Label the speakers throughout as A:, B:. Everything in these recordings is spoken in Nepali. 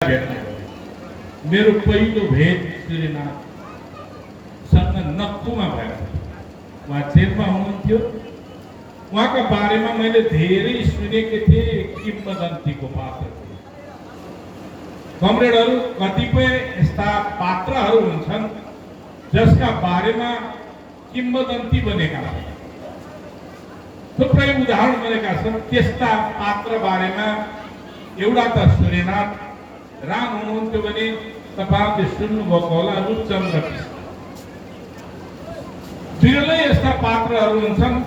A: मेरो पहिलो भेट सूर्यनाथसँग नक्कुमा भयो। उहाँ जेलमा हुनुहुन्थ्यो। उहाँका बारेमा मैले धेरै सुनेको थिएँ, किंवदन्तीको पात्र थिए। कमरेडहरू, कतिपय यस्ता पात्रहरू हुन्छन् जसका बारेमा किंवदन्ती बनेका छन्। थुप्रै उदाहरण बनेका छन्। त्यस्ता पात्र बारेमा एउटा त सूर्यनाथ राम हुनुहुन्थ्यो भने तपाईहरुले सुन्नुभएको होला, रूपचन्द्र कृष्ण। विरलै यस्ता पात्रहरू हुन्छन्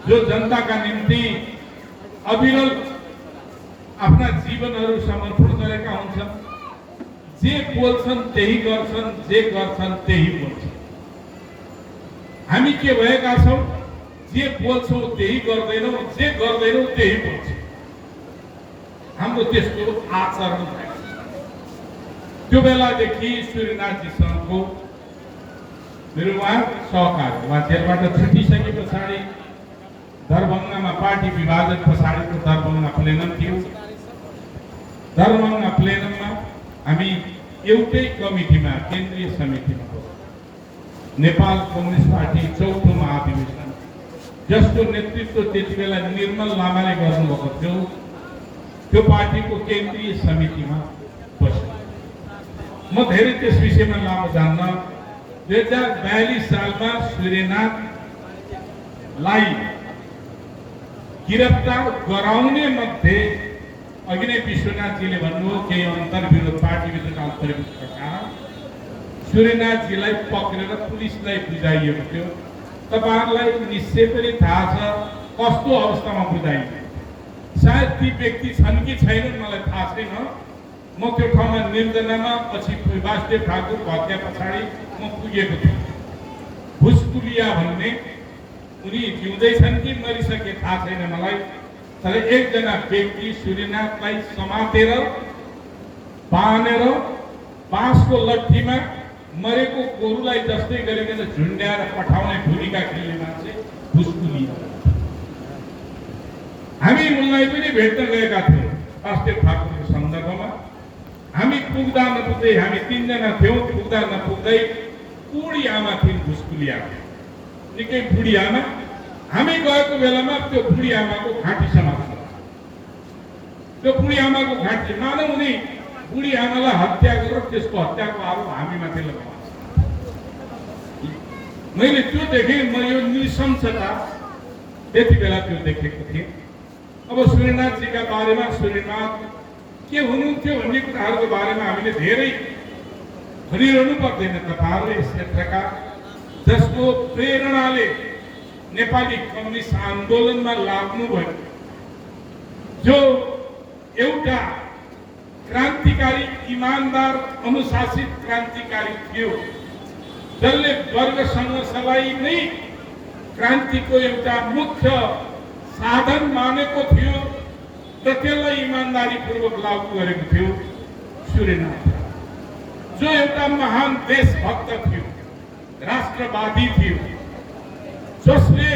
A: जो जनताका निम्ति अविरल आफ्ना जीवनहरू समर्पण गरेका हुन्छन्। जे बोल्छन् त्यही गर्छन्, जे गर्छन् त्यही बोल्छन्। हामी के भएका छौं? जे बोल्छौं त्यही गर्दैनौं, जे गर्दैनौं त्यही बोल्छौं। हाम्रो त्यस्तो आचरण छ। त्यो बेलादेखि सूर्यनाथजीसँगको मेरो उहाँ सहकारी। उहाँ जेलबाट छुटिसके पछाडि दरभंगामा पार्टी विभाजन पछाडिको दरभंगा प्लेनम थियो। दरभंगा प्लेनममा हामी एउटै कमिटीमा, केन्द्रीय समितिमा बस्यौं। नेपाल कम्युनिस्ट पार्टी चौथो महाधिवेशन, जसको नेतृत्व त्यति बेला निर्मल लामाले गर्नुभएको थियो, त्यो पार्टीको केन्द्रीय समितिमा बस्यौं। म धेरै त्यस विषयमा लामो जान्न। 2042 सालमा सूर्यनाथलाई गिरफ्तार गराउने मध्ये अघि नै विश्वनाथजीले भन्नुभयो केही अन्तर्विरोध, पार्टीभित्रका अन्तर्विरोधका कारण सूर्यनाथजीलाई पक्रेर पुलिसलाई बुझाइएको थियो। तपाईहरुलाई निश्चय पनि थाहा छ कस्तो अवस्थामा बुझाइयो। सायद ती व्यक्ति छन् कि छैनन् मलाई थाहा छैन। म त्यो ठाउँमा निर्जनामा पछि वासुदेव ठाकुर हत्या पछाडि म पुगेको थिएँ। भुसकुलिया भन्ने उनी जिउँदै छन् कि मरिसके थाहा छैन मलाई। तर एकजना व्यक्ति सूर्यनाथलाई समातेर बाँधेर बाँसको लट्ठीमा मरेको गोरुलाई जस्तै गरिकन झुन्ड्याएर पठाउने भूमिका खेल्ने मान्छे भुसकुलिया। हामी उनलाई पनि भेट्न गएका थियौँ वासुदेव ठाकुरको सन्दर्भमा। हामी पुग्दा नपुग्दै, हामी तीनजना थियौँ, पुग्दा नपुग्दै बुढी आमा थिइन् भुसकुलिया, निकै बुढी आमा। हामी गएको बेलामा त्यो बुढी आमाको घाँटी समात्छ। त्यो बुढी आमाको घाँटी मानौ उनी बुढी आमालाई हत्या गरेर त्यसको हत्याको आरोप हामीमाथि लगाउँछ। मैले त्यो देखेँ। म यो नृशंसता त्यति बेला त्यो देखेको थिएँ। अब सूर्यनाथजीका बारेमा, सूर्यनाथ के हुनुहुन्थ्यो भन्ने कुराहरूको बारेमा हामीले धेरै भनिरहनु पर्दैन। तपाईहरुले यस क्षेत्रका जसको प्रेरणाले नेपाली कम्युनिस्ट आन्दोलनमा लाग्नुभयो, जो एउटा क्रान्तिकारी, इमानदार, अनुशासित क्रान्तिकारी थियो, जसले वर्ग संघर्षलाई नै क्रान्तिको एउटा मुख्य साधन मानेको थियो र त्यसलाई इमानदारीपूर्वक लागू गरेको थियो सूर्यनाथ, जो एउटा महान देशभक्त थियो, राष्ट्रवादी थियो, जसले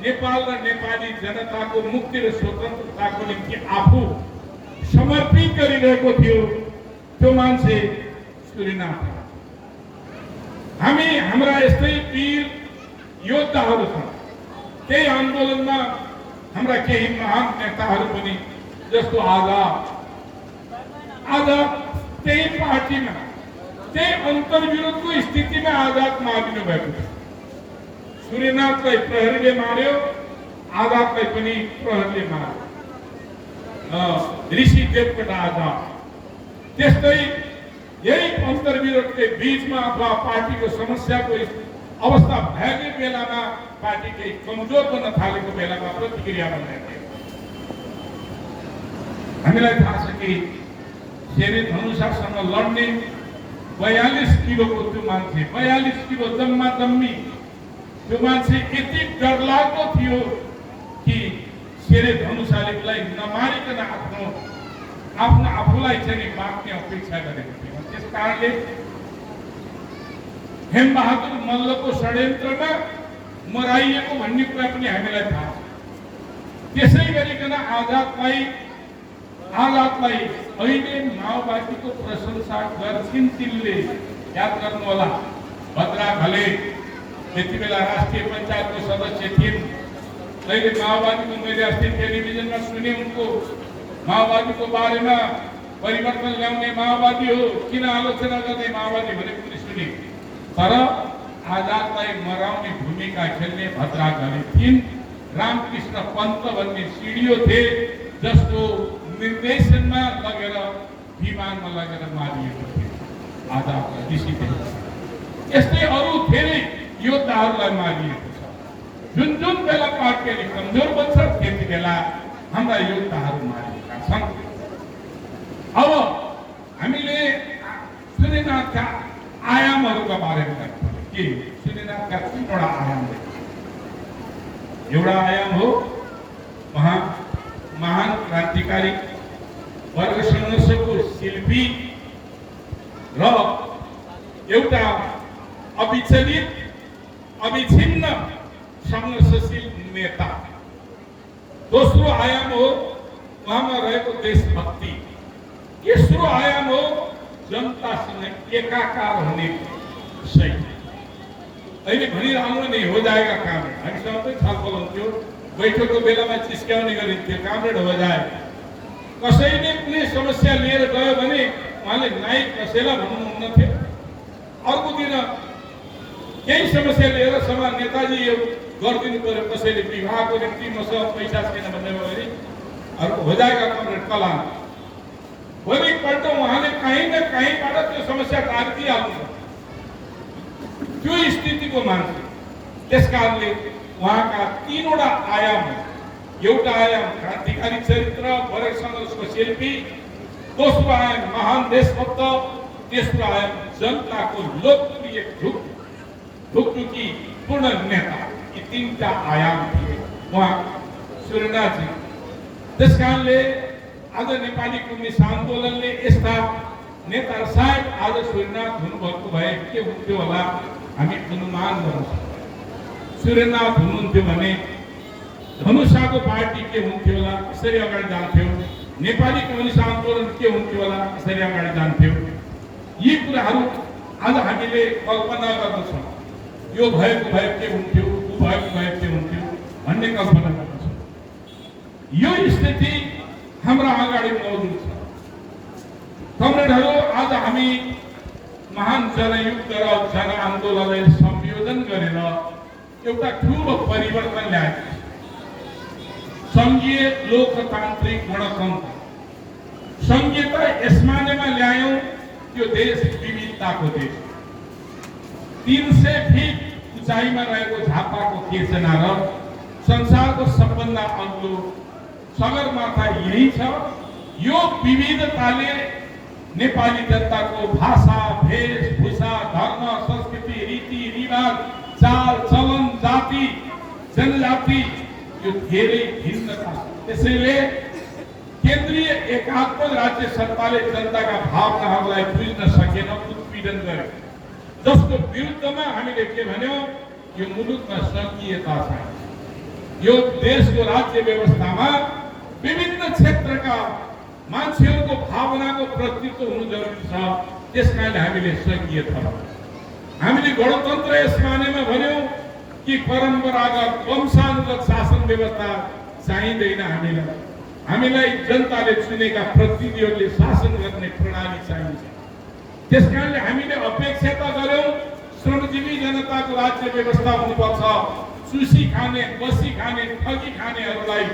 A: नेपाल र नेपाली जनताको मुक्ति र स्वतन्त्रताको निम्ति आफू समर्पित गरिरहेको थियो। त्यो मान्छे सूर्यनाथ। हाम्रा यस्तै वीर योद्धाहरू छन्। त्यही आन्दोलनमा हाम्रा केही महान नेताहरू पनि, जस्तो आजाद त्यही पार्टीमा, त्यही अन्तर्विरोधको स्थितिमा आजाद मारिनु भएको थियो। सूर्यनाथलाई प्रहरीले मार्यो, आजादलाई पनि प्रहरीले मार्यो। ऋषि देवकोटा आजाद। त्यस्तै यही अन्तर्विरोधकै बीचमा अथवा पार्टीको समस्याको अवस्था भएकै बेलामा, पार्टी केही कमजोर बन्न थालेको बेलामा प्रतिक्रिया बनाएको। हामीलाई थाहा छ कि शेरे धनुषासँग लड्ने 42 किलोको त्यो मान्छे, 42 किलो जम्मा जम्मी त्यो मान्छे यति डरलाग्दो थियो कि शेरे धनुषाले नमारिकन आफूलाई चाहिँ बाँच्ने अपेक्षा गरेको थियो। त्यस कारणले हेमबहादुर मल्लको षड्यन्त्रमा मराइएको भन्ने कुरा पनि हामीलाई थाहा छ। त्यसै गरिकन आजादलाई हालतलाई अहिले माओवादीको प्रशंसा गर्छिन् तिनले याद गर्नु होला। भद्रा घले त्यति बेला राष्ट्रिय पञ्चायतको सदस्य थिइन्। अहिले माओवादीको मैले अस्ति टेलिभिजनमा सुने उनको माओवादीको बारेमा परिवर्तन ल्याउने माओवादी हो, किन आलोचना गर्ने माओवादी भने पनि सुने। तर आजादलाई मराउने भूमिका खेल्ने भद्रा घले थिइन्। रामकृष्ण पन्त भन्ने सिडिओ थिए जसको निर्देशनमा लगेर विमानमा लगेर मारिएको थियो आजादलाई डिसिपी। यस्तै अरू धेरै योद्धाहरूलाई मारिएको छ। जुन जुन बेला पार्टी अलि कमजोर बन्छ त्यति बेला हाम्रा योद्धाहरू मारिएका छन्। अब हामीले सुनेनाथका आयामहरूका बारेमा के सुनेनाथका तीनवटा आयाम एउटा आयाम हो महान क्रान्तिकारी वर्ग संघर्षको शिल्पी र एउटा अविचलित अविच्छिन्न संघर्षशील नेता। दोस्रो आयाम हो उहाँमा रहेको देशभक्ति। तेस्रो आयाम हो जनतासँग एकाकार हुने शैली। अहिले भनिरहनु नि हो जाएगा काम, हामीसँग पनि छलफल हुन्थ्यो, बैठकको बेलामा चिस्क्याउने गरिन्थ्यो कामरेड हो जाए। कसैले कुनै समस्या लिएर गयो भने उहाँले नाइ कसैलाई भन्नुहुन्न थियो। अर्को दिन केही समस्या लिएर सभा नेताजी यो गरिदिनु पर्यो, कसैले विवाहको निम्ति मसँग पैसा छैन भन्ने भयो भने अर्को हो जाएगा कामरेड कला। भोलिपल्ट उहाँले कहीँ न कहीँबाट त्यो समस्या टारिदिइहाल्नु त्यो स्थितिको मान्छे। त्यसकारणले उहाँका तीनवटा आयाम, एउटा आयाम क्रान्तिकारी चरित्र वर्ग सङ्घर्षको शिल्पी, दोस्रो आयाम महान देशभक्त, तेस्रो आयाम जनताको लोकप्रिय ढुकढुकी पूर्ण नेता। यी तीनटा आयाम थिए उहाँ सूर्यनाथजी। त्यसकारणले आज नेपाली कम्युनिस्ट आन्दोलनले यस्ता नेताहरू सायद आज सूर्यनाथ हुनुभएको भए के हुन्थ्यो होला हामी अनुमान गर्न सक्छौँ। सूर्यनाथ हुनुहुन्थ्यो भने धनुषाको पार्टी के हुन्थ्यो होला, कसरी अगाडि जान्थ्यो। नेपाली कम्युनिस्ट आन्दोलन के हुन्थ्यो होला, कसरी अगाडि जान्थ्यो। यी कुराहरू आज हामीले कल्पना गर्दछौँ। यो भएको भए के हुन्थ्यो, ऊ भएको भए के हुन्थ्यो भन्ने कल्पना गर्दछौँ। यो स्थिति हाम्रा अगाडि मौजुद छ। कमरेडहरू, आज हामी महान जनयुद्ध र जन आन्दोलनलाई संयोजन गरेर एउटा ठुलो परिवर्तन ल्याएको छ। सङ्घीय लोकतान्त्रिक गणतन्त्र सङ्घीयता यस मानेमा ल्यायौँ त्यो देश विविधताको देश। 300 फिट उचाइमा रहेको झापाको केचना र संसारको सबभन्दा अग्लो सगरमाथा यही छ। यो विविधताले नेपाली जनताको भाषा, वेशभूषा, धर्म, संस्कृति, रीति रिवाज, चाल चलन, जाति जनजाति यो धेरै भिन्नता। त्यसैले केन्द्रीय एकात्म राज्य सत्ताले जनताका भावनाहरूलाई बुझ्न सकेन, उत्पीडन गरे। जसको विरुद्धमा हामीले के भन्यौँ, यो मुलुकमा सङ्घीयता छ। यो देशको राज्य व्यवस्थामा विभिन्न क्षेत्रका मान्छेहरूको भावनाको प्रतिनिधित्व हुनु जरुरी छ। त्यसकारणले हामीले सङ्घीयता, हामीले गणतन्त्र यस मानेमा भन्यौँ कि परम्परागत वंशानुगत शासन व्यवस्था चाहिँदैन। हामीलाई जनताले चुनेका प्रतिनिधिहरूले शासन गर्ने प्रणाली चाहिन्छ। त्यसकारणले हामीले अपेक्षा गर्यौँ श्रमजीवी जनताको राज्य व्यवस्था हुनुपर्छ। चुसी खाने, बसी खाने, ठगी खानेहरूलाई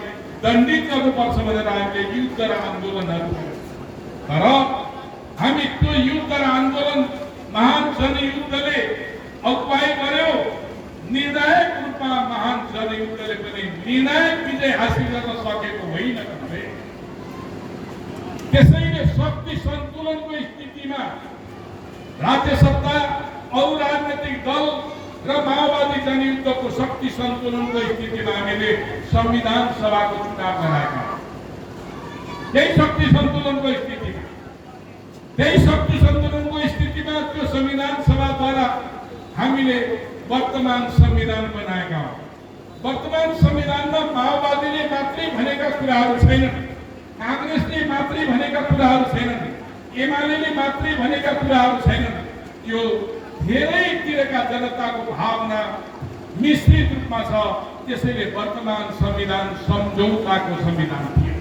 A: दण्डित गर्नुपर्छ भनेर हामीले युद्ध र आन्दोलनहरू गर्यौँ। तर हामी त्यो युद्ध र आन्दोलन महान जनयुद्धले अगुवाई गर्यो। निर्णायक रूपमा महान जनयुद्धले पनि निर्णायक विजय हासिल गर्न सकेको होइन। त्यसैले शक्ति सन्तुलनको स्थितिमा राज्य सत्ता, अरू राजनैतिक दल र माओवादी जनयुद्धको शक्ति सन्तुलनको स्थितिमा हामीले संविधान सभाको चुनाव गराएका। त्यही शक्ति सन्तुलनको स्थितिमा त्यो संविधान सभाद्वारा हामीले वर्तमान संविधान बनाएका हौँ। वर्तमान संविधानमा माओवादीले मात्रै भनेका कुराहरू छैनन्, कांग्रेसले मात्रै कुराहरू छैनन्, एमाले मात्रै भनेका कुराहरू छैनन्। यो धेरैतिरका जनताको भावना मिश्रित रूपमा छ। त्यसैले वर्तमान संविधान सम्झौताको संविधान थियो।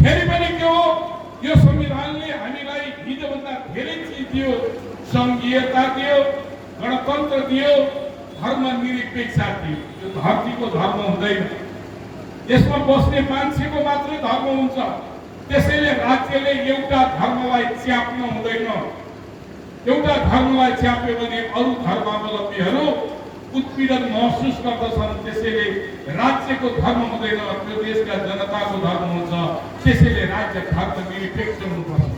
A: फेरि पनि के हो, यो संविधानले हामीलाई हिजोभन्दा धेरै चिज दियो। संघीयता दियो, गणतन्त्र दियो, धर्मनिरपेक्षता दियो। यो धरतीको धर्म हुँदैन, यसमा बस्ने मान्छेको मात्रै धर्म हुन्छ। त्यसैले राज्यले एउटा धर्मलाई च्याप्न हुँदैन। एउटा धर्मलाई च्याप्यो भने अरू धर्मावलम्बीहरू उत्पीडन महसुस गर्दछन्। त्यसैले राज्यको धर्म हुँदैन, त्यो देशका जनताको धर्म हुन्छ। त्यसैले राज्य धर्मनिरपेक्ष हुनुपर्छ।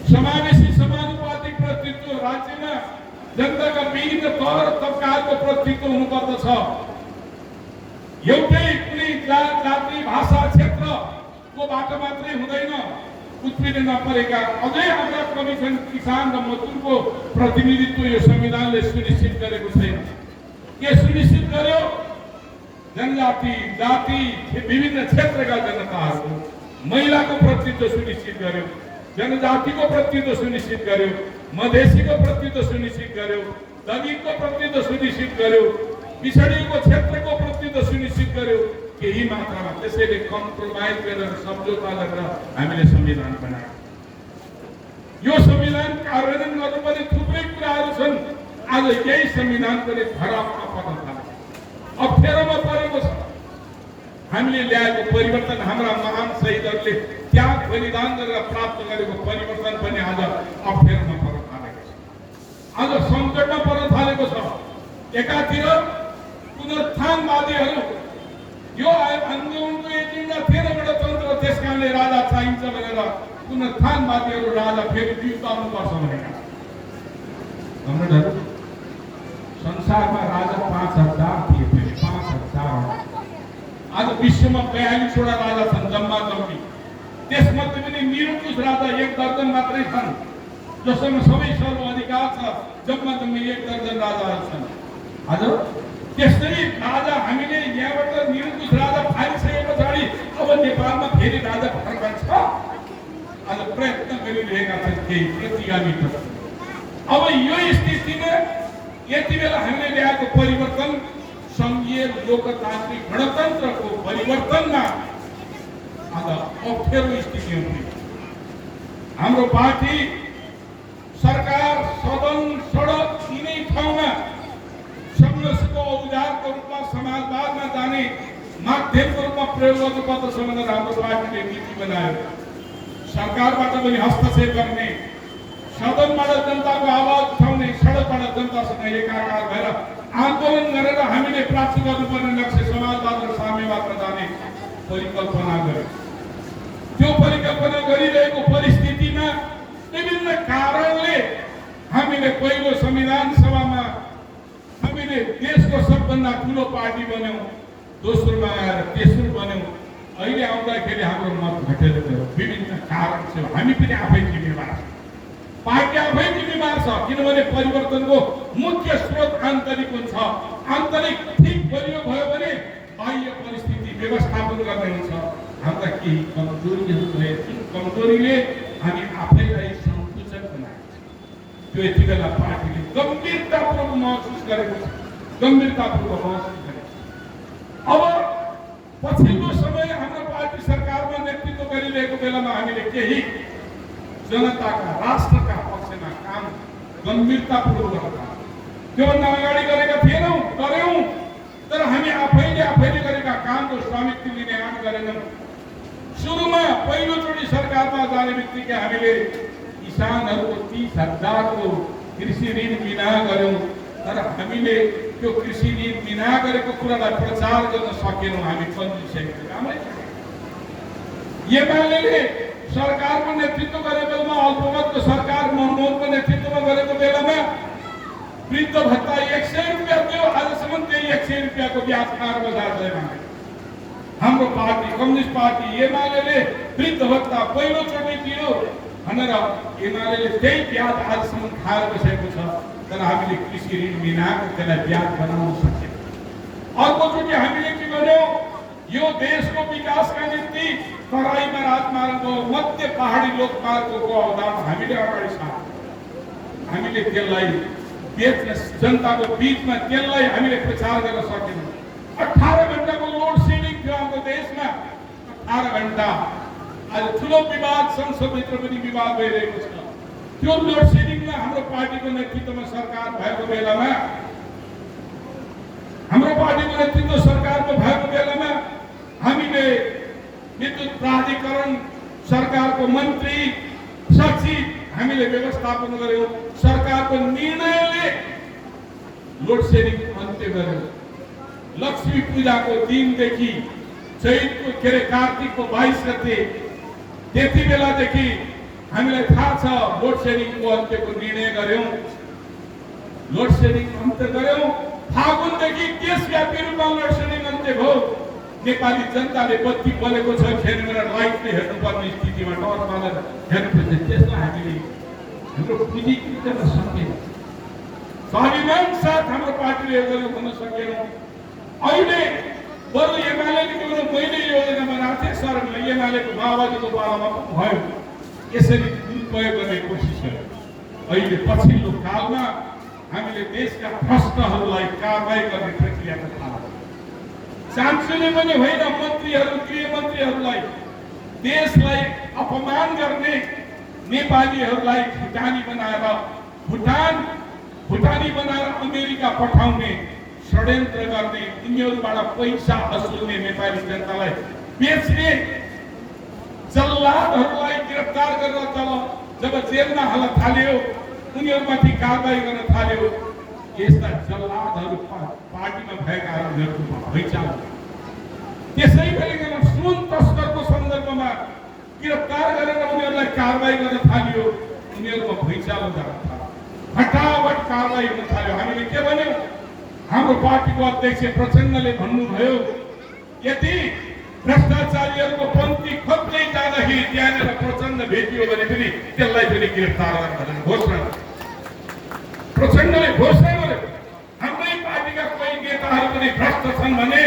A: समावेशी समानुपातिक प्रतिनिधित्व, राज्यमा जनताका विभिन्न तह तबकाहरूको प्रतिनिधित्व हुनुपर्दछ। एउटै कुनै जाति भाषा क्षेत्रकोबाट मात्रै हुँदैन। उत्पीडनमा परेका अझै हाम्रा कमिसन किसान र मजदुरको प्रतिनिधित्व यो संविधानले सुनिश्चित गरेको छैन। के सुनिश्चित गर्यो? जनजाति, जाति, विभिन्न क्षेत्रका जनताहरूको, महिलाको प्रतिनिधित्व सुनिश्चित गर्यो, जनजातिको प्रतिनिधित्व सुनिश्चित गर्यो, मधेसीको प्रतिनिधित्व सुनिश्चित गर्यो, दलितको प्रतिनिधित्व सुनिश्चित गर्यो, पिछडिएको क्षेत्रको प्रतिनिधित्व सुनिश्चित गर्यो केही मात्रामा। त्यसैले कम्प्रोमाइज गरेर सम्झौता गरेर हामीले संविधान बनायौँ। यो संविधान कार्यान्वयन गर्नुपर्ने थुप्रै कुराहरू छन्। आज यही संविधान पनि धरापमा पर्न थाल्यो, अप्ठ्यारोमा परेको छ। हामीले ल्याएको परिवर्तन, हाम्रा महान शहीदहरूले त्याग बलिदान गरेर प्राप्त गरेको परिवर्तन पनि आज अप्ठ्यारोमा पर्न थालेको छ। आज सङ्कटमा पर्न थालेको छ। एकातिर पुनरुत्थानवादीहरू यो आन्दोलनको एजेन्डा थिएन गणतन्त्र, त्यस कारणले राजा चाहिन्छ भनेर पुनरुत्थानवादीहरू राजा फेरि जिउताउनुपर्छ भनेका। संसारमा राजा 5000 थिए, 5000। आज विश्वमा 42वटा राजा छन् जम्मा जम्मी। त्यसमध्ये पनि निरङ्कुश राजा 1 दर्जन मात्रै छन्, जसमा सबै सर्वाधिकार छ। जम्मा जम्मी 1 दर्जन राजाहरू छन्। आज त्यसरी राजा हामीले यहाँबाट निरङ्कुश राजा फालिसके पछाडि अब नेपालमा फेरि राजा फर्कन्छ। आज प्रयत्न गरिरहेका छन् केही प्रतिगामी। अब यो स्थितिमा यति बेला हामीले ल्याएको परिवर्तन संघीय लोकतान्त्रिक गणतन्त्रको परिवर्तनमा आज अप्ठ्यारो स्थिति हुन्छ। हाम्रो पार्टी, सरकार, सदन, सडक यिनै ठाउँमा संघर्षको औजारको रूपमा समाजवादमा जाने माध्यमको रूपमा प्रयोग गर्नुपर्दछ भनेर हाम्रो पार्टीले नीति बनायो। सरकारबाट पनि हस्तक्षेप गर्ने, सदनबाट जनताको आवाज उठाउने, सडकबाट जनतासँग एकाकार भएर आन्दोलन गरेर हामीले प्राप्त गर्नुपर्ने लक्ष्य समाजवाद र साम्यवादमा जाने परिकल्पना गर्यो। त्यो परिकल्पना गरिरहेको परिस्थितिमा विभिन्न कारणले हामीले पहिलो संविधान सभामा हामीले देशको सबभन्दा ठुलो पार्टी बन्यौँ, दोस्रोमा आएर तेस्रो बन्यौँ। अहिले आउँदाखेरि हाम्रो मत घटेर गयो। विभिन्न कारण छ। हामी पनि आफै जिम्मेवार छौँ, पार्टी आफै जिम्मेवार छ। किनभने परिवर्तनको मुख्य स्रोत आन्तरिक हुन्छ। आन्तरिक ठिक बलियो भयो भने बाह्य परिस्थिति व्यवस्थापन गर्ने हुन्छ। हाम्रा केही कमजोरीहरू भए, कमजोरीले हामी आफैलाई सङ्कुचित बनाएको छ। त्यो यति बेला पार्टीले गम्भीरतापूर्वक महसुस गरेको छ, गम्भीरतापूर्वक महसुस गरेको छ। अब पछिल्लो समय हाम्रो पार्टी सरकारमा नेतृत्व गरिरहेको बेलामा हामीले केही जनताका, राष्ट्रका पक्षमा काम गम्भीरतापूर्वक गरेका, त्योभन्दा अगाडि गरेका थिएनौँ, गऱ्यौँ। तर हामी आफैले गरेका कामको स्वामित्व लिने आँट गरेनौँ। सुरुमा पहिलोचोटि सरकारमा जाने बित्तिकै हामीले किसानहरूको 30,000 को कृषि ऋण बिना गर्यौँ। तर हामीले त्यो कृषि ऋण बिना गरेको कुरालाई प्रचार गर्न सकेनौँ। हामी कन्जुसेको राम्रै एमाले सरकारको नेतृत्व गरेको बेलामा, अल्पमतको सरकार मनमोहनको नेतृत्वमा गरेको बेलामा वृद्ध भत्ता 100 रुपियाँ थियो। आजसम्म त्यही 100 रुपियाँको ब्याज खाएर बजार छैन। हाम्रो पार्टी, कम्युनिस्ट पार्टी एमाले वृद्ध भत्ता पहिलोचोटि दियो भनेर एमाले त्यही ब्याज आजसम्म खाएर बसेको छ। तर हामीले कृषि ऋण बिना त्यसलाई ब्याज बनाउन सकेनौँ। अर्कोचोटि हामीले के गर्यौँ? यो देशको विकासका निम्ति तराईमा राजमार्गको मध्य पहाडी लोकमार्गको अवधारणा हामीले अगाडि सार्यौं। हामीले त्यसलाई बेच्न जनताको बीचमा त्यसलाई हामीले प्रचार गर्न सकेनौँ। 18 घण्टाको लोड सेडिङ थियो हाम्रो देशमा। 18 घण्टा आज ठुलो विवाद संसदभित्र पनि विवाद भइरहेको छ। त्यो लोड सेडिङमा हाम्रो पार्टीको नेतृत्वमा सरकार भएको बेलामा हामीले विद्युत प्राधिकरण सरकारको मन्त्री सचिव हामीले व्यवस्थापन गर्यौं। सरकारको निर्णयले लोड सेडिङ अन्त्य गर्यो। लक्ष्मी पूजाको दिनदेखि चैतको कार्तिकको 22 गते त्यति बेलादेखि हामीलाई थाहा छ लोड सेडिङको अन्त्यको निर्णय गर्यौं। लोड सेडिङ अन्त्य गर्यौं। फागुनदेखि देशव्यापी रूपमा लोड सेडिङ अन्त्य भयो। नेपाली जनताले बत्ती बलेको छ खेर्नेर लाइटले हेर्नुपर्ने स्थितिमा डर मानेर हेर्नुपर्छ। त्यसलाई हामीले हाम्रो पुँजीकृत गर्न सकेनौँ। स्वाभिमान साथ हाम्रो पार्टीले योजना गर्न सकेनौँ। अहिले बरु एमालेले मैले योजना बनाएको थिएँ सर एमालेको माओवादीको पालामा भयो। यसरी दुरुपयोग गर्ने कोसिस गर्यो। अहिले पछिल्लो कालमा हामीले देशका भ्रष्टहरूलाई कारबाही गर्ने प्रक्रियाको थाहा सांसदले पनि होइन मन्त्रीहरू गृहमन्त्रीहरूलाई देशलाई अपमान गर्ने नेपालीहरूलाई भुटानी बनाएर अमेरिका पठाउने षड्यन्त्र गर्ने उनीहरूबाट पैसा असुल्ने नेपाली जनतालाई बेच्ने जल्लादहरूलाई गिरफ्तार गरेर जब जेलमा हाल्न थाल्यो उनीहरूमाथि कारबाही गर्न थाल्यो। यस्ता जल्लादहरू पार्टीमा भएकाहरूको भइचाल। त्यसै गरिकन सुन तस्करको सन्दर्भमा गिरफ्तार गरेर उनीहरूलाई कारबाही गर्न थाल्यो। उनीहरूमा भइचालो जान थाल्यो। हटावट कारबाही हुन थाल्यो। हामीले के भन्यौं? हाम्रो पार्टीको अध्यक्ष प्रचण्डले भन्नुभयो यदि भ्रष्टाचारीहरूको पन्थी खोज्दै जाँदाखेरि त्यहाँनिर प्रचण्ड भेटियो भने पनि त्यसलाई पनि गिरफ्तार गर्न घोषणा प्रचण्डले घोषणा गर्यो। हाम्रै पार्टीका कोही नेताहरू पनि भ्रष्ट छन् भने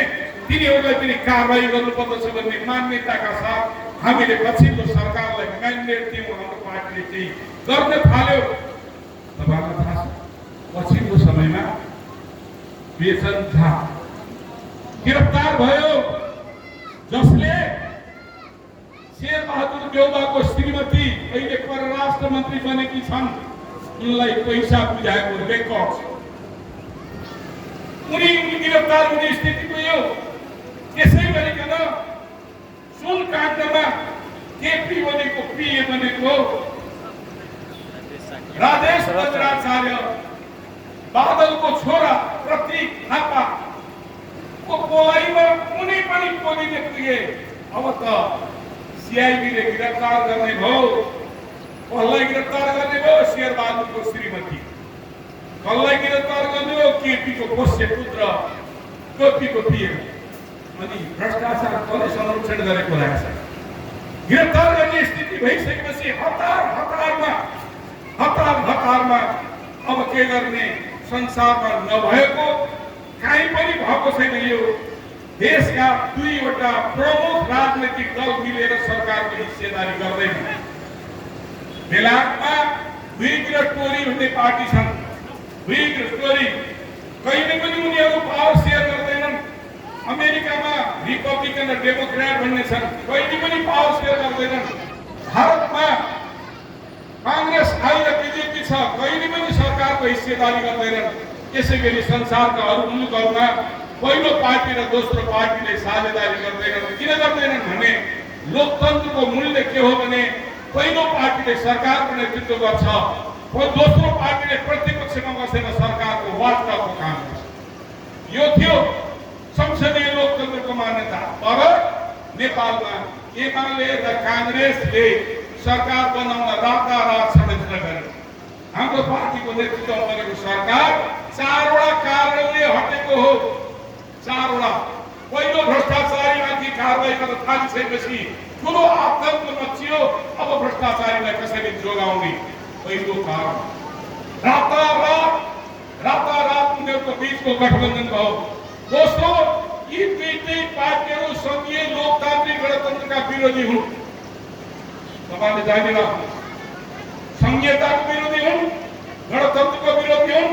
A: तिनीहरूलाई पनि कारबाही गर्नुपर्दछ भन्ने मान्यताका साथ हामीले पछिल्लो सरकारलाई म्यान्डेट दियौँ। हाम्रो पार्टीले चाहिँ गर्न थाल्यो। तपाईँलाई थाहा छ पछिल्लो समयमा बेचन झा गिरफ्तार भयो जसले शेरबहादुर देउवाको श्रीमती अहिले परराष्ट्र मन्त्री बनेकी छन् उनलाई पैसा बुझाएको रेकर्ड छ। उनी गिरफ्तार हुने स्थिति पुग्यो। त्यसै गरिकन सुन काण्डमा केपी बनेको पिए बनेको राजेश बज्राचार्य बादलको छोरा प्रतीक थापा को बोलाइमा कुनै पनि पोलिने पुगे। अब त सीआईबीले गिरफ्तार गर्ने भयो। कसलाई गिरफ्तार गर्ने भयो? शेरबहादुरको श्रीमती। कसलाई गिरफ्तार गर्ने हो? केपीको पोष्य पुत्र केपीको पिए। अनि भ्रष्टाचार कसले संरक्षण गरेको रहेछ? गिरफ्तार गर्ने स्थिति भइसकेपछि हतारमा अब के गर्ने? संसारमा नभएको कहीँ पनि भएको छैन। यो देशका दुईवटा प्रमुख राजनैतिक दल मिलेर सरकारको हिस्सेदारी गर्दैन। बेलायतमा दुईतिर टोरी भन्ने पार्टी छन्। दुईतिर टोरी कहिले पनि उनीहरू पावर सेयर गर्दैनन्। अमेरिकामा रिपब्लिकन र डेमोक्रेट भन्ने छन्। कहिले पनि पावर सेयर गर्दैनन्। भारतमा कांग्रेस आई र बीजेपी छ। कहिले पनि सरकारको हिस्सेदारी गर्दैनन्। यसैगरी संसारका अरू मुलुकहरूमा पहिलो पार्टी र दोस्रो पार्टीले साझेदारी गर्दैनन्। किन गर्दैनन् भने लोकतन्त्रको मूल्य के हो भने पहिलो पार्टीले सरकारको नेतृत्व गर्छ, दोस्रो पार्टीले प्रतिपक्षमा बसेर सरकारको वार्ताको काम गर्छ। यो थियो संसदीय लोकतन्त्रको मान्यता। तर नेपालमा एमाले र कांग्रेसले सरकार बनाउन रातारात षड्यन्त्र गर्यो। हाम्रो पार्टीको नेतृत्वमा बनेको सरकार चारवटा कारणले हटेको हो। चारवटा। पहिलो भ्रष्टाचारीमाथि कारबाही गर्न थालिसकेपछि ठुलो आतंक मचियो। अब भ्रष्टाचारीलाई कसरी जोगाउने? पहिलो कारण। रातारात उनीहरूको बीचको गठबन्धन भयो। दोस्रो यी दुईटै पार्टीहरू सङ्घीय लोकतान्त्रिक गणतन्त्रका विरोधी हुन्। तपाईँले जानिराख्नु, संघीयताको विरोधी हुन्, गणतन्त्रको विरोधी हुन्,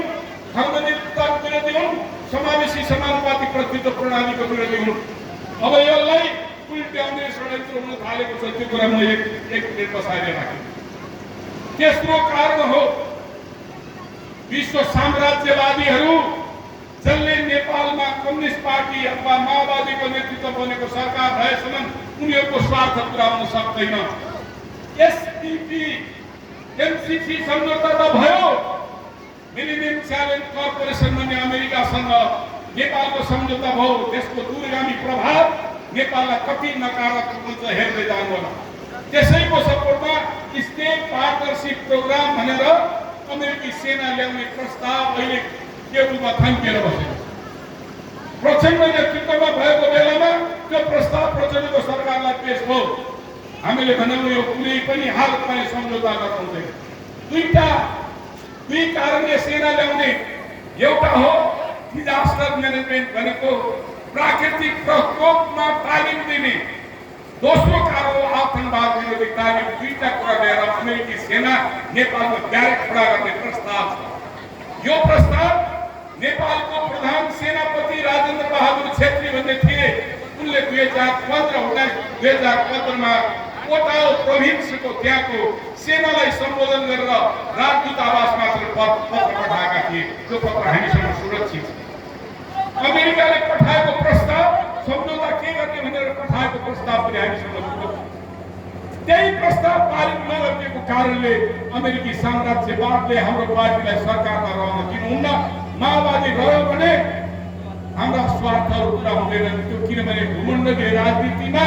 A: धर्मनिरपेक्षताको विरोधी हुन्, समावेशी समानुपातिक प्रतिनिधित्व प्रणालीको विरोधी हुन्। अब यसलाई उल्ट्याउने षड्यन्त्र हुन थालेको छ। त्यो कुरा म एक मिनट पछाडि राखेँ। तेस्रो कारण हो विश्व साम्राज्यवादीहरू जसले नेपालमा कम्युनिस्ट पार्टी अथवा माओवादीको नेतृत्व बनेको सरकार भएसम्म उनीहरूको स्वार्थ पुरा हुन सक्दैन। एसपीपी एमसीसी सम्झौता त भयो, मिलेनियम च्यालेन्ज कर्पोरेसन भन्ने अमेरिकासँग नेपालको सम्झौता भयो। त्यसको दूरगामी प्रभाव नेपाललाई कति नकारात्मक हुन्छ हेर्दै जानु होला। त्यसैको सपोर्टमा स्टेट पार्टनरशिप प्रोग्राम भनेर अमेरिकी सेना ल्याउने प्रस्ताव अहिले टेबलमा थन्किएर बसेको छ। प्रचण्ड नेतृत्वमा भएको बेलामा त्यो प्रस्ताव प्रचण्डको सरकारलाई पेश भयो। हामीले भन्यौँ यो कुनै पनि हालतमा सम्झौता गर्न हुँदैन। दुई कारणले सेना ल्याउने, एउटा हो डिजास्टर म्यानेजमेन्ट भनेको प्राकृतिक प्रकोपमा तालिम दिने, दोस्रो कारण हो आतंकवाद विरोधी तालिम। दुईटा कुरा लिएर अमेरिकी सेना नेपालमा ब्यारेक खडा गर्ने प्रस्ताव छ। यो प्रस्ताव नेपालको प्रधान सेनापति राजेन्द्र बहादुर छेत्री भन्ने थिए। उनले 2015 मा ओटाओ प्रोभिन्सको त्यहाँको सेनालाई सम्बोधन गरेर राजदूतावास मात्र पत्र पठाएका थिए। त्यो पत्र हामीसँग सुरक्षित छ। अमेरिकाले पठाएको प्रस्ताव सम्झौता के गर्ने भनेर पठाएको प्रस्ताव पनि हामीसँग सुरक्षित। त्यही प्रस्ताव पारित नगरिएको कारणले अमेरिकी साम्राज्यवादले हाम्रो पार्टीलाई सरकारमा रहन दिनुहुन्न। माओवादी रह्यो भने हाम्रा स्वार्थहरू पुरा हुँदैनन्। त्यो किनभने भूमण्डलीय राजनीतिमा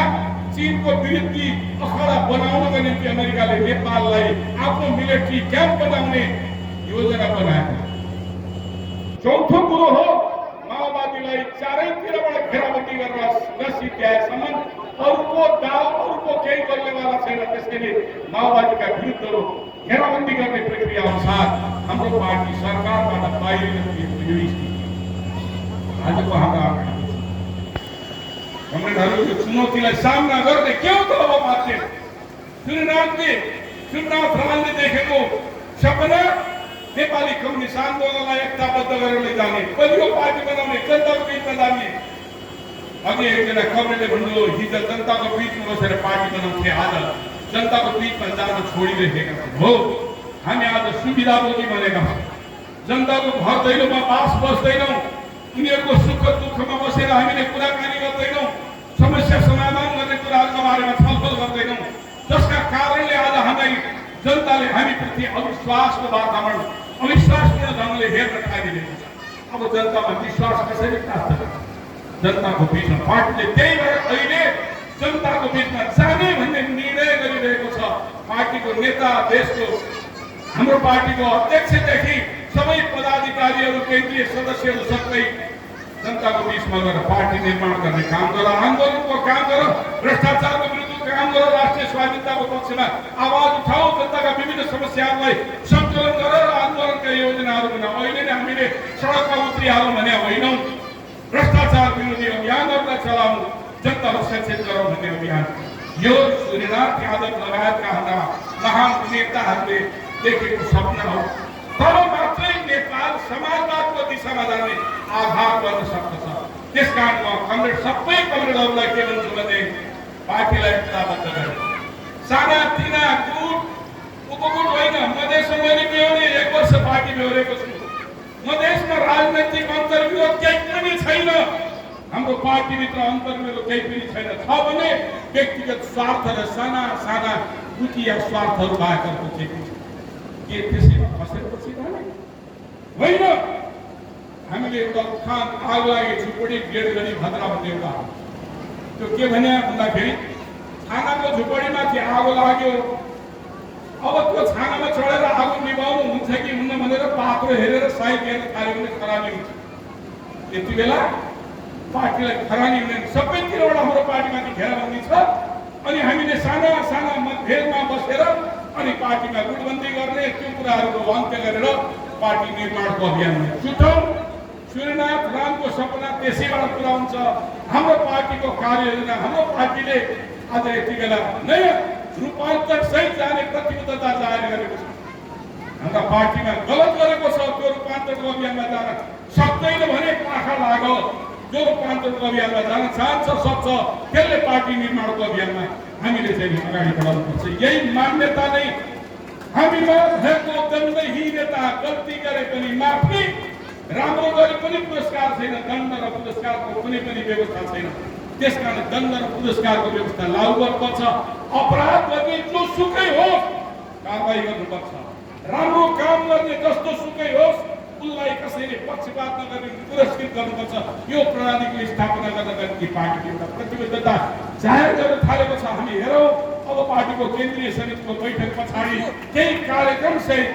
A: चीनको विरुद्धी अखडा बनाउनको निम्ति अमेरिकाले नेपाललाई आफ्नो मिलिट्री क्याम्प बनाउने योजना बनाएको। चौथो कुरो हो माओवादीलाई चारैतिरबाट घेराबन्दी गरेर नसिध्याएसम्म अरूको दाल अरूको केही गर्नेवाला छैन। त्यसैले माओवादीका विरुद्धहरू घेराबन्दी गर्ने प्रक्रिया अनुसार हाम्रो पार्टी सरकारबाट बाहिरिन पुगेको यो स्थिति आजको हाम्रा कमरेडहरूको चुनौतीलाई सामना गर्ने के हो त अब मान्छे? श्रीनाथ राणले देखेको सपना नेपाली कम्युनिस्ट आन्दोलनलाई एकताबद्ध गरेर लैजाने, बलियो पार्टी बनाउने, जनताको बिचमा जाने। अघि एकजना कमरेडले भन्नुभयो हिजो जनताको बिचमा बसेर पार्टी बनाउँथे, आज जनताको बिचमा जान छोडिरहेका छन्। हो, हामी आज सुविधाभोगी बनेका छौँ। जनताको घर दैलोमा बास बस्दैनौँ। उनीहरूको सुख दुःखमा बसेर हामीले कुराकानी गर्दैनौँ। समस्या समाधान गर्ने कुराहरूको बारेमा छलफल गर्दैनौँ। जसका कारणले आज हामीलाई जनताले हामीप्रति अविश्वासको वातावरण, अविश्वासपूर्ण ढङ्गले हेर्न थालिरहेको छ। अब जनतामा विश्वास कसरी प्राप्त गर्छ? जनताको बिचमा पार्टीले त्यही भएर अहिले जनताको बिचमा जाने भन्ने निर्णय गरिरहेको छ। पार्टीको नेता, देशको हाम्रो पार्टीको अध्यक्षदेखि सबै पदाधिकारीहरू, केन्द्रीय सदस्यहरू सबै जनताको बिचमा गएर पार्टी निर्माण गर्ने काम गर, आन्दोलनको काम गर, भ्रष्टाचारको विरुद्धको काम गर, राष्ट्रिय स्वाधीनताको पक्षमा आवाज उठाऊ, जनताका विभिन्न समस्याहरूलाई सङ्कलन गर र आन्दोलनका योजनाहरू बना। अहिले नै हामीले सडकमा उत्रिहालौँ भने होइनौँ। भ्रष्टाचार विरोधी अभियानहरूलाई चलाउँ, जनतालाई सचेत गरौँ भन्ने अभियान। यो श्रीनाथ यादव लगायतका हाम्रा महान नेताहरूले देखेको सपना हो। तब मात्रै नेपाल समाजवादको दिशामा जाने आधार गर्न सक्दछ। त्यस कारण म कमरेड सबै कमरेडहरूलाई के भन्छु भने पार्टीलाई एकताबद्ध गरे। साना तिना गुट उपगुट होइन। मधेसमा मैले बेहोरे 1 वर्ष पार्टी बेहोरेको छु। मधेसमा राजनैतिक अन्तर्विरोध केही पनि छैन। हाम्रो पार्टीभित्र अन्तर्विरोध केही पनि छैन। छ भने व्यक्तिगत स्वार्थ र साना साना गुटिया स्वार्थहरू भएकाको केही पनि के त्यसैमा फसेर पछि होइन। हामीले एउटा उखान आग लागे झुपडी गेड गरी भद्रा भन्ने एउटा त्यो के भने भन्दाखेरि छानाको झुपडीमाथि आगो लाग्यो। अब त्यो छानामा चढेर आगो निभाउनु हुन्छ कि हुन्न भनेर पात्रो हेरेर साइड हेर्न थाल्यो भने खरानी हुन्छ। यति बेला पार्टीलाई खरानी हुँदैन। सबैतिरबाट हाम्रो पार्टीमाथि घेराबन्दी छ। अनि हामीले साना साना मतभेदमा बसेर अनि पार्टीमा गुटबन्दी गर्ने, त्यो कुराहरूको अन्त्य गरेर पार्टी निर्माणको अभियानमा जुटौँ। सूर्यनाथ रामको सपना त्यसैबाट पुरा हुन्छ। हाम्रो पार्टीको कार्ययोजना, हाम्रो पार्टीले आज यति बेला नयाँ रूपान्तर सहित जाने प्रतिबद्धता जाहेर गरेको छ। हाम्रा पार्टीमा गलत गरेको छ, त्यो रूपान्तरको अभियानमा जान सक्दैन भने पाखा लाग्यो। जो रूपान्तरको अभियानमा जान चाहन्छ सक्छ, त्यसले पार्टी निर्माणको अभियानमा हामीले चाहिँ अगाडि बढाउनुपर्छ। यही मान्यता नै हामीमा भएको दण्डहीनता, गल्ती गरे पनि माफी, राम्रो गरे पनि पुरस्कार छैन, दण्ड र पुरस्कारको कुनै पनि व्यवस्था छैन। त्यसकारण दण्ड र पुरस्कारको व्यवस्था लागू गर्नुपर्छ। अपराध गर्ने जोसुकै होस् कारबाही गर्नुपर्छ। राम्रो काम गर्ने जस्तो सुकै होस् उसलाई कसैले पक्षपात नगरी पुरस्कृत गर्नुपर्छ। यो प्रणालीको स्थापना गर्नका निम्ति पार्टीको एउटा प्रतिबद्धता जाहेर गर्न थालेको छ। हामी हेरौँ अब पार्टीको केन्द्रीय समितिको बैठक पछाडि केही कार्यक्रम सहित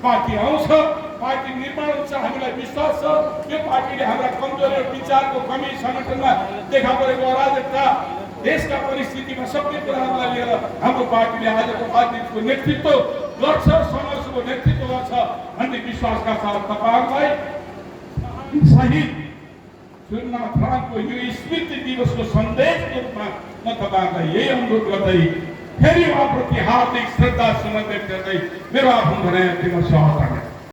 A: पार्टी आउँछ, पार्टी निर्माण हुन्छ। हामीलाई विश्वास छ यो पार्टीले हाम्रा कमजोरी र विचारको कमी, संगठनमा देखा परेको अराजकता, देशका परिस्थितिमा सबै कुराहरूलाई लिएर हाम्रो पार्टीले आजको राजनीतिको नेतृत्व गर्छ, सङ्घर्षको नेतृत्व गर्छ भन्ने विश्वासका साथ तपाईँहरूलाई सहित सूर्यनाथ रामको यो स्मृति दिवसको सन्देशको रूपमा म तपाईँहरूलाई यही अनुरोध गर्दै फेरि उहाँप्रति हार्दिक श्रद्धा सुमन व्यक्त गर्दै मेरो आफ्नो भनाइ अन्तिम समाप्त